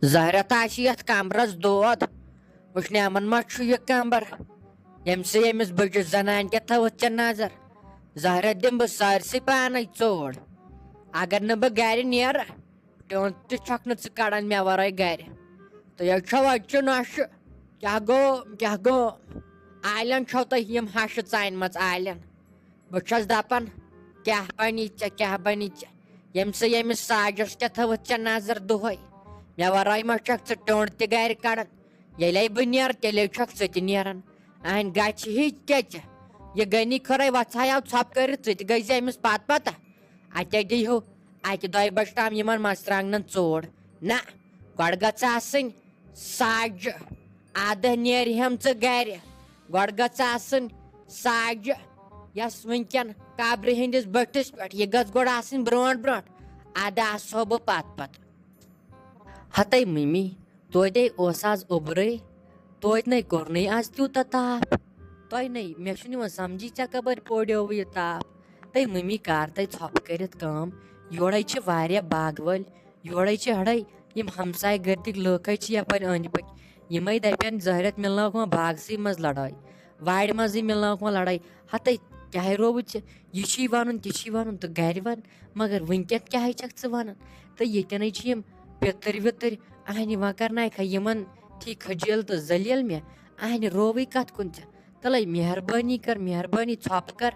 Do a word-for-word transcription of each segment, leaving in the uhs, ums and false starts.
زہرت آسہِ یتھ کمرس دود۔ وٕچھنہِ یِمن ما چھُ یہِ کمبر، ییٚمہِ سۭتۍ أمِس بٔچِس زنانہِ تہِ تھٲوٕتھ ژےٚ نظر۔ زہرت دِمہٕ بہٕ سٲرسٕے پانے ژوٗر۔ اگر نہٕ بہٕ گرِ نیرٕ، ٹیوٚنٛڈ تہِ چھکھ نہٕ ژٕ کڑان مےٚ ورٲے گرِ۔ تُہۍ حظ چھو اَتہِ چہِ نۄشہِ۔ کیٛاہ گوٚو، کیٛاہ گوٚو؟ عالین چھو تۄہہِ یِم ہشہِ ژانہِ مژ عالین۔ بہٕ چھَس دَپان، کیٛاہ بَنی ژےٚ، کیٛاہ بَنی ژےٚ؟ ییٚمہِ سۭتۍ ییٚمِس ساجَس کیٛاہ تھٲوٕتھ ژےٚ نظر دۄہَے؟ مےٚ وَرٲے ما چھَکھ ژٕ ٹیوٚنٛڈ تہِ گَرِ کَڑان؟ ییٚلے بہٕ نیرٕ، تیٚلے چھَکھ ژٕ تہِ نیران۔ اَہَنۍ گَژھِ ہی کیٛاہ ژےٚ؟ یہِ غنی خٲرٕے وۄژھایاو ژھۄپہٕ کٔرِتھ، ژٕ تہِ گٔے زِ أمِس پَتہٕ پَتہ۔ اَتے دیٖہِو اَکہِ دۄیہِ بَجہِ تام یِمَن مَرژٕوانٛگنَن ژوٗر۔ نہ، گۄڈٕ گٔژھ آسٕنۍ ساجہِ۔ اَدٕ نیرِ ہٮ۪م ژٕ گَرِ۔ گۄڈٕ گٔژھ آسٕنۍ ساجہِ، یۄس وٕنکٮ۪ن قبرِ ہٕنٛدِس بٔٹھِس پٮ۪ٹھ، یہِ گٔژھ گۄڈٕ آسٕنۍ برونٛٹھ برونٛٹھ۔ اَدٕ آسہو بہٕ پَتہٕ پَتہٕ۔ ہَتَے مٔمی، توتہِ اوس آز اوٚبرٕے، توتہِ نَے کوٚرنٕے آز تیوٗتاہ تاپھ۔ تۄہہِ نَے، مےٚ چھُنہٕ یِوان سَمجھی ژےٚ کَپٲرۍ پوڈیووُ یہِ تاپھ۔ تَے مٔمی کار تَے ژھۄپہٕ کٔرِتھ کٲم۔ یورَے چھِ واریاہ باغہٕ وٲلۍ، یورے چھِ ہڑے، یِم ہمسایہِ گٔرۍ تِکۍ لُکھ ہے چھِ یپٲرۍ أنٛدۍ پٔکۍ، یِمے دپن زہرت مِلناوکھ وۄنۍ باغسٕے منٛز لڑٲے، وارِ منٛزٕے مِلناوکھ وۄنۍ لڑٲے۔ ہتے کیاہ رووُت ژےٚ؟ یہِ چھی ونُن، تہِ چھی ونُن تہٕ گرِ ون، مگر وٕنکٮ۪ن کیاہ چھکھ ژٕ ونان؟ تہٕ ییٚتٮ۪نے چھِ یِم پِتٕرۍ وِتٕرۍ، اہنہِ وۄنۍ کرناوکھا یِمن تھی خجیل تہٕ ذلیل مےٚ؟ اہنہِ رووٕے کتھ کُن ژےٚ؟ تلے مہربٲنی کر، مہربٲنی ژھۄپہٕ کر،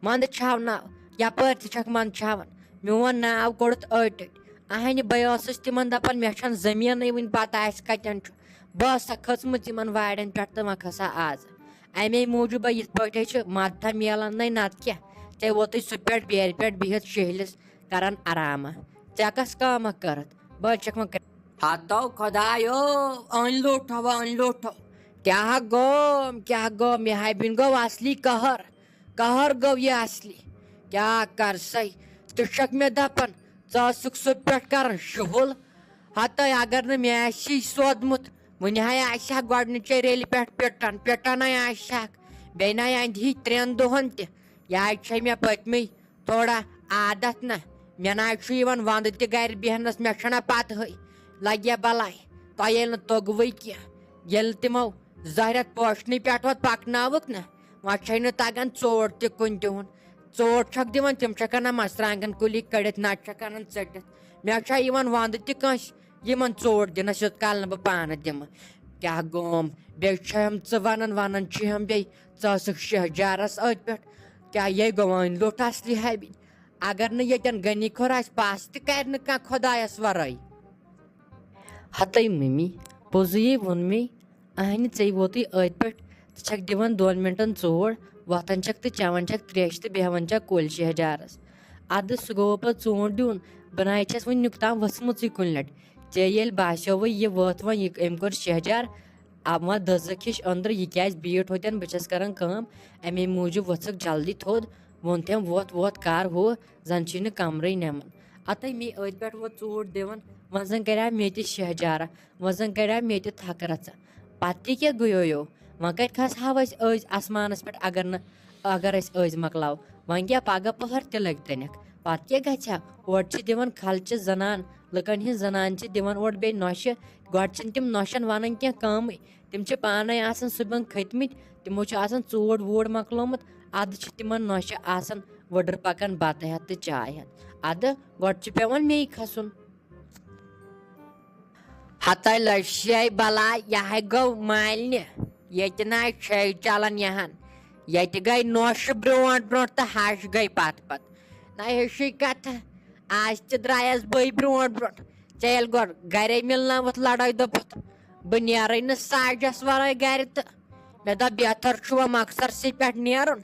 منٛدٕ چھاوناو، یپٲرۍ تہِ چھکھ منٛدٕ چھاوان۔ میون ناو کوٚڑُتھ أٹۍ أٹۍ۔ اہنہِ بہٕ ٲسٕس تِمن دپان، مےٚ چھنہٕ زٔمیٖنٕے وٕنہِ پتہ آسہِ کتٮ۪ن چھُ۔ بہٕ ٲسسا کھٔژمٕژ یِمن وارٮ۪ن پٮ۪ٹھ تہٕ وۄنۍ کھسا آز۔ امے موٗجوٗب یِتھ پٲٹھۍ چھِ مدتھا میلان نے نتہٕ کیٛاہ۔ ژےٚ ووتُے سُہ پٮ۪ٹھ بیرِ پٮ۪ٹھ بِہِتھ شہلِس کران آرامہ۔ ژےٚ کۄس کٲمہ کٔرٕتھ؟ بہٕ حظ چھکھ وۄنۍ کر-، ہتو خۄدایو، أنۍ لوٚٹھ ہا، أنۍ لوٚٹھ ہا۔ کیٛاہ گوٚو، کیٛاہ گوٚو؟ مےٚ ہاے بِنۍ گوٚو اصلی قہر۔ قہر گوٚو یہِ اصلی۔ کیٛاہ کرسے؟ ژٕ چھکھ مےٚ دپان، ژٕ ٲسٕکھ سُہ پٮ۪ٹھ کران شُہُل؟ ہتے اگر نہٕ مےٚ آسہِ یہِ سوٗدمُت، وُنہِ ہاے آسہِ ہا گۄڈنِچے ریلہِ پٮ۪ٹھ پِٹن، پِٹنے آسہِ ہاکھ۔ بیٚیہِ نَے اندِ ہی ترٛٮ۪ن دۄہن تہِ۔ یہِ حظ چھے مےٚ پٔتمہِ تھوڑا عادت نہ۔ مےٚ نہ حظ چھُ یِوان وندٕ تہِ گرِ بیہنس، مےٚ چھنہ پتہٕے۔ لگہِ بلاے، تۄہہِ ییٚلہِ نہٕ توٚگوٕے کینٛہہ۔ ییٚلہِ تِمو زہرٮ۪تھ پوشنہِ پٮ۪ٹھ وۄنۍ پکناوُکھ نہ، وۄنۍ چھے نہٕ تگان ژوٹ تہِ کُنہِ دِوُن۔ ژوٹ چھکھ دِوان، تِم چھکھ انان مرژٕوانٛگن کُلی کٔڑِتھ، نتہٕ چھکھ انان ژٔٹِتھ۔ مےٚ چھا یِوان وندٕ تہِ کٲنٛسہِ یِمن ژوٹ دِنس، یوٚت کال نہٕ بہٕ پانہٕ دِمہٕ؟ کیٛاہ گوم؟ بیٚیہِ چھِ ہم ژٕ ونان، ونان چھِ ہم بیٚیہِ، ژٕ ٲسٕکھ شہجارس أتھۍ پٮ۪ٹھ۔ کیٛاہ یے گوٚو وۄنۍ لوٚٹھ اصلی ہبی؟ اگر نہٕ ییٚتٮ۪ن غنی کھوٚر آسہِ، پس تہِ کرِ نہٕ کانٛہہ خۄدایس ورٲے۔ ہتے مٔمی، پوٚزُے ووٚن مے، اہنہِ ژےٚ ووتُے أتھۍ پٮ۪ٹھ، ژٕ چھکھ دِوان دۄن منٹن ژوٗر، وۄتھان چھکھ تہٕ چٮ۪وان چھکھ تریش تہٕ بیہوان چھکھ کُلۍ شہجارس۔ ادٕ سُہ گوٚو پتہٕ ژوٗنٛٹھ دیُن، بہٕ نَے چھس وُنہِ نیُک تام ؤژھمٕژٕے کُنہِ لٹہِ۔ ژےٚ ییٚلہِ باسیووُے یہِ وٲتھ وۄنۍ، یہِ أمۍ کوٚر شہجار، اب وۄنۍ دٔزٕکھ ہِش أنٛدرٕ، یہِ کیازِ بیٖٹھ ہوتٮ۪ن، بہٕ چھس کران کٲم، امے موٗجوٗب ؤژھٕکھ جلدی تھوٚد۔ ووٚن تٔمۍ، وۄتھ وۄتھ کر ہُہ، زن چھُے نہٕ کمرٕے نٮ۪من۔ اتے مے أتھۍ پٮ۪ٹھ ووت ژوٗر دِوان، وۄنۍ زن کریٛاو مےٚ تہِ شہجارہ، وۄنۍ زن کریٛاو مےٚ تہِ تھکھ رژھا۔ پتہٕ تہِ کیٛاہ گٔیویو؟ وۄنۍ کتہِ کھسہٕ ہاو أسۍ أزۍ آسمانس پٮ۪ٹھ اگر نہٕ، اگر أسۍ أزۍ مۄکلاو؟ وۄنۍ کیٛاہ پگاہ پہر تہِ لگہِ تنیکھ؟ پتہٕ کیٛاہ گژھِ ہا؟ اورٕ چھِ دِوان خلچہِ زنان، لُکن ہٕنٛز زنان چھِ دِوان اورٕ بیٚیہِ نۄشہِ۔ گۄڈٕ چھِنہٕ تِم نۄشن ونان کینٛہہ کٲمٕے، تِم چھِ پانے آسان صُبحن کھٔتمٕتۍ، تِمو چھُ آسان ژوٗر ووٗر مۄکلومُت، ادٕ چھِ تِمن نۄشہِ آسان وٕڈٕر پکان بتہٕ ہٮ۪تھ تہٕ چاے ہٮ۪تھ۔ ادٕ گۄڈٕ چھُ پٮ۪وان مے کھسُن۔ ہتے لٔج شے بلاے، یہِ ہے گوٚو مالنہِ، ییٚتہِ نہ چھے چلان یہِ ہن، ییٚتہِ گٔے نۄشہِ برونٛٹھ برونٛٹھ تہٕ ہش گٔے پتہٕ پتہٕ۔ نہ ہیٚچھٕے کتھا، آز تہِ درٛایس بٕے برونٛٹھ برونٛٹھ۔ ژےٚ ییٚلہِ گۄڈٕ گرے مِلنٲوٕتھ لڑٲے دوٚپُتھ، بہٕ نیرے نہٕ ساجس ورٲے گرِ تہٕ مےٚ دوٚپ، بہتر چھُ وۄنۍ مۄخصرسٕے پٮ۪ٹھ نیرُن،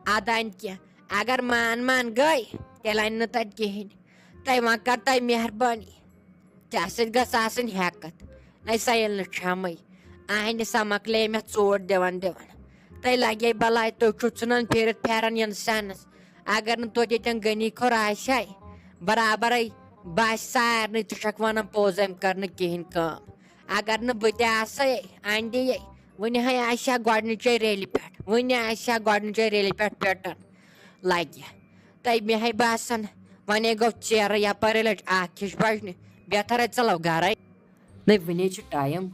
ادٕ انہِ کینٛہہ۔ اگر مان مان گٔے، تیٚلہِ انہِ نہٕ تتہِ کِہیٖنۍ۔ تۄہہِ وۄنۍ کر تۄہہِ مہربٲنی، ژےٚ سۭتۍ گٔژھ آسٕنۍ ہٮ۪کتھ۔ نَے سۄ ییٚلہِ نہٕ چھَمٕے، اہنہِ سۄ مۄکلے مےٚ ژوٗر دِوان دِوان۔ تۄہہِ لگے بلاے، تُہۍ چھِو ژھٕنان پھیٖرِتھ پھیرن اِنسانس۔ اگر نہٕ توتہِ ییٚتٮ۪ن غنی کھوٚر آسہِ ہا، برابرے باسہِ سارنٕے، ژٕ چھکھ ونان پوٚز، أمۍ کٔر نہٕ کِہینۍ کٲم۔ اگر نہٕ بہٕ تہِ آسے اندِ یے، وُنہِ ہے آسہِ ہا گۄڈنِچے ریلہِ پٮ۪ٹھ، وُنہِ آسہِ ہا گۄڈنِچے ریلہِ پٮ۪ٹھ پٮ۪ٹن لگہِ۔ تۄہہِ مےٚ ہے باسان، وۄنۍ گوٚو ژیرٕ یپٲرۍ لٔج اکھ ہِش بجنہِ، بہتر ہے ژٕ لو گرے۔ نَے وٕنے چھُ ٹایم۔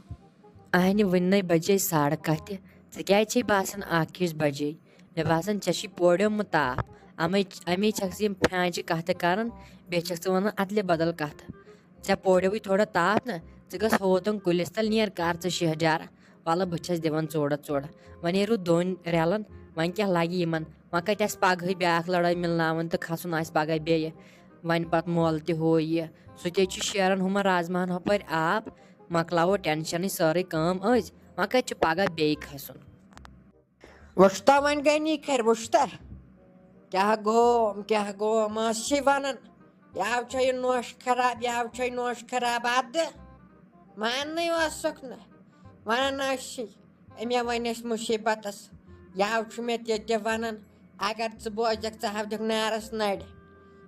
اہنہِ وٕنہِ نَے بجے ساڑٕ کاہ تہِ۔ ژےٚ کیٛازِ چھے باسان اکھ ہِش بجے؟ مےٚ باسان ژےٚ چھُے پوریومُت تاپھ۔ اَمے، اَمے چھَکھ ژٕ یِم پھرٛانٛچہِ کَتھٕ کران، بیٚیہِ چھَکھ ژٕ وَنان اَدلہِ بدل کَتھٕ۔ ژےٚ پوریوٕے تھوڑا تاپھ نہ، ژٕ گژھ ہوتَن کُلِس تَل نیر کر ژٕ شیہجار۔ وَلہٕ بہٕ چھَس دِوان ژوڑا ژوڑا۔ وۄنۍ ہے روٗد دۄن رٮ۪لَن، وۄنۍ کیٛاہ لَگہِ یِمَن؟ وۄنۍ کَتہِ آسہِ پَگہٕے بیٛاکھ لڑٲے مِلناوٕنۍ تہٕ کھسُن آسہِ پَگاہ بیٚیہِ۔ وۄنۍ پَتہٕ مۄل تہِ ہُہ یہِ۔ سُہ تہِ چھُ شیران ہُمَن رازماہَن ہُپٲرۍ آب، مۄکلاوو ٹٮ۪نشَنٕے سٲرٕے کٲم أزۍ، وۄنۍ کَتہِ چھُ پَگاہ بیٚیہِ کھَسُن؟ وٕچھتا وۄنۍ گٔے نِکھَرِ، وٕچھتا؟ کیٛاہ گوم، کیٛاہ گوم، ٲس چھِ وَنان، یَوٕ چھےٚ یہِ نوش خراب، یَوٕ چھےٚ نوش خراب، اَدٕ ماننٕے اوسُکھ نہٕ، وَنان ٲسی، أمۍ وۄنۍ أسۍ مُصیٖبتَس، یَوٕ چھُ مےٚ تہِ تہِ وَنان، اگر ژٕ بوزکھ، ژٕ ہاودِکھ نارَس نَرِ۔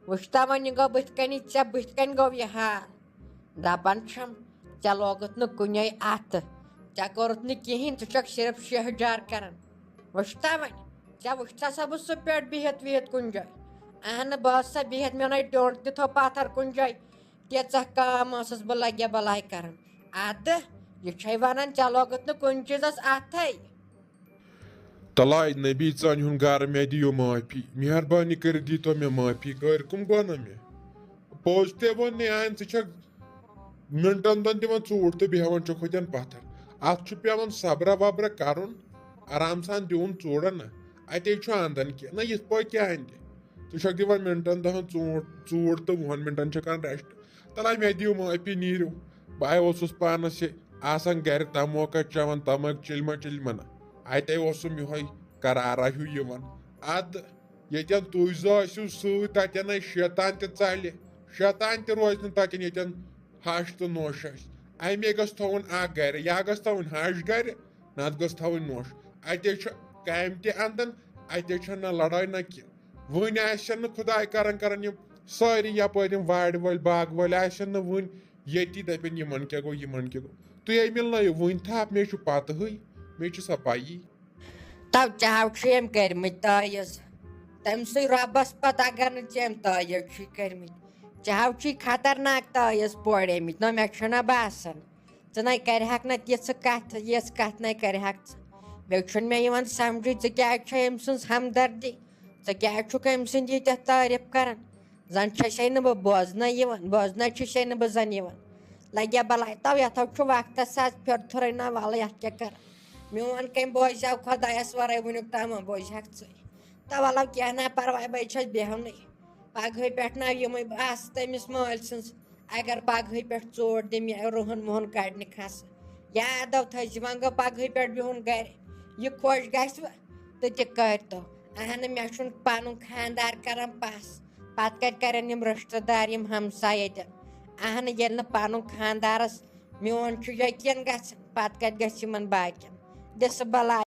وٕچھتا وۄنۍ یہِ گوٚو بٕتھِ کَنی، ژےٚ بٕتھِ کَنۍ گوٚو یہِ حال۔ دَپان چھَم، ژےٚ لوگُتھ نہٕ کُنے اَتھٕ، ژےٚ کوٚرُتھ نہٕ کِہیٖنۍ، ژٕ چھَکھ صرف شیہجار کران۔ وٕچھتا وۄنۍ، ژےٚ وٕچھتھا سا بہٕ سُہ پٮ۪ٹھ بِہِتھ وِہِتھ کُنہِ جایہِ؟ اہنہٕ، بہٕ ٲسٕس سا بِہِتھ، مےٚ نَے ڈوٚنٛڈ تہِ تھوٚو پَتھر کُنہِ جایہِ، تیٖژاہ کٲم ٲسٕس بہٕ لَگہِ بَلاے کران۔ اَدٕ، یہِ چھَے وَنان، ژےٚ لوگُتھ نہٕ کُنہِ چیٖزَس اَتھَے۔ تلاے نبی، ژانہِ ہُنٛد گرٕ، مےٚ دِیِو معٲفی، مہربٲنی کٔرِتھ دیٖتو مےٚ معٲفی، غٲر کُم گوٚو نہ مےٚ؟ پوٚز تہِ ووٚن نِیان، ژٕ چھکھ مِنٹن دۄن دِوان ژوٗٹ تہٕ بیٚہوان چھکھ ہوٚتٮ۪ن پتھر۔ اتھ چھُ پٮ۪وان صبرا وبرا کرُن، آرام سان دیُن ژوٗڑا نہ، اتے چھُ اندان کینٛہہ نہ، یِتھ پٲٹھۍ کیٛاہ اندِ؟ ژٕ چھکھ دِوان مِنٹن دہن ژوٗٹ، ژوٗٹ تہٕ وُہن مِنٹن چھِ کران rest۔ تَلہ مےٚ دِیِو معٲفی، نیٖرِو۔ بہٕ اوسُس پانَس یہِ آسان گَرِ تموکا چٮ۪وان، تماک چِلمہ چِلمہ نہ۔ اَتے اوسُم یِہوٚے قرارا ہیوٗ یِوان۔ اَدٕ ییٚتٮ۪ن تُہۍ زٕ ٲسِو سۭتۍ، تَتٮ۪ن ٲسۍ شیطان تہِ ژَلہِ۔ شیطان تہِ روزِ نہٕ تَتٮ۪ن، ییٚتٮ۪ن ہَش تہٕ نوٚش آسہِ۔ اَمے گٔژھ تھاوُن اَکھ گَرِ، یا گٔژھ تھاوٕنۍ ہَش گَرِ، نَتہٕ گٔژھ تھاوٕنۍ نوٚش۔ اَتے چھُ کامہِ تہِ اَندَن، اَتے چھَنہٕ نہ لڑٲے نہ کینٛہہ۔ وٕنۍ آسن نہٕ خۄداے کران کران یِم سٲری یپٲرۍ یِم وارِ وٲلۍ، باغہٕ وٲلۍ آسن نہٕ وٕنۍ ییٚتی، دپن، یِمن کیٛاہ گوٚو، یِمن کیٛاہ گوٚو؟ تُہۍ ہے مِلنٲیِو وٕنۍ تھپھ، مےٚ چھُ پتہٕے، مےٚ چھِ سۄ پَیی۔ تو ژےٚ ہاو چھِ أمۍ کٔرمٕتۍ تٲیٖز، تٔمۍ سٕے رۄبس پتہٕ اگر نہٕ ژےٚ أمۍ تٲیٖز چھُے کٔرمٕتۍ، ژےٚ ہاو چھُے خطرناک تٲیٖز پوریمٕتۍ، نہ مےٚ چھُنہ باسان۔ ژٕ نَے کَرِہَکھ نہ تِژھٕ کَتھٕ، یِژھ کَتھ نَے کَرِہَکھ ژٕ۔ مےٚ چھُنہٕ مےٚ یِوان سَمجھٕے، ژٕ کیٛازِ چھےٚ أمۍ سٕنٛز ہمدردی؟ ژٕ کیٛازِ چھُکھ أمۍ سٕنٛدۍ ییٖتیٛاہ تعٲریٖف کَران؟ زَن چھَسے نہٕ بہٕ بوزنَے یِوان، بوزنَے چھُسے نہٕ بہٕ زَن یِوان۔ لَگیا بَلاے، تَو یَتھ ہا چھُ وقتَس ساتہٕ پھِر تھُرٕے نہ، وَلہٕ یَتھ کیٛاہ کَرٕ؟ میون کٔمۍ بوزیٛاو خۄدایَس وَرٲے وٕنیُک تام، وۄنۍ بوزِہَکھ ژٕے۔ تَو وَلہٕ کینٛہہ نہ پَرواے، بہٕ چھَس بیٚہونٕے۔ پَگہٕے پٮ۪ٹھ نہ یِمَے، بہٕ آسہٕ تٔمِس مٲلۍ سٕنٛز۔ اگر پگہٕے پٮ۪ٹھ ژوٹ دِمہِ یا رُہن وُہن کڑنہِ کھسہٕ، یاد تھٲیزِ وۄنۍ گوٚو پگہٕے پٮ۪ٹھ بِہُن گرِ۔ یہِ خۄش گژھِ وٕ تہٕ تہِ کٔرۍتو۔ اہنہٕ، مےٚ چھُنہٕ پنُن خانٛدار کران پس، پتہٕ کتہِ کرن یِم رشتہٕ دار، یِم ہمساے ییٚتٮ۪ن؟ اہنہٕ، ییٚلہِ نہٕ پنُن خانٛدارس میون چھُ یقین گژھان، پتہٕ کتہِ گژھِ یِمن باقین؟ دِسہٕ بلاے۔